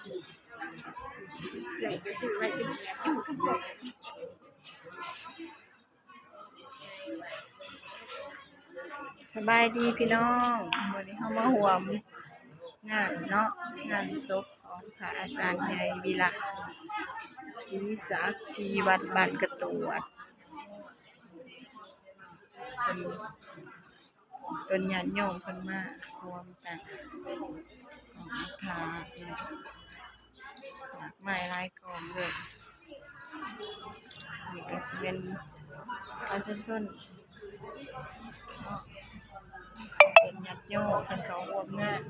ສະບາຍດີພີ່ນ້ອງ, ມື້ນີ້ເຮົາມາຮ່ວມງານເນາະ, ງານສົບຂອງພະອາຈານໃຫຍ່ວິລະ ສີສັກ ທີ່ວັດບ້ານກະຕວດ. ເປັນ ເປັນຍາດໂຍມເພິ່ນມາຮ່ວມກັນ ຂອງພະເນາະ ໝາກໄມ້ຫຼາຍກອງເລີຍ. ນີ້ກໍຊິແມ່ນປະຊາຊົນເນາະ, ເປັນຍາດໂຍມເພິ່ນເຂົ້າຮ່ວມງານ.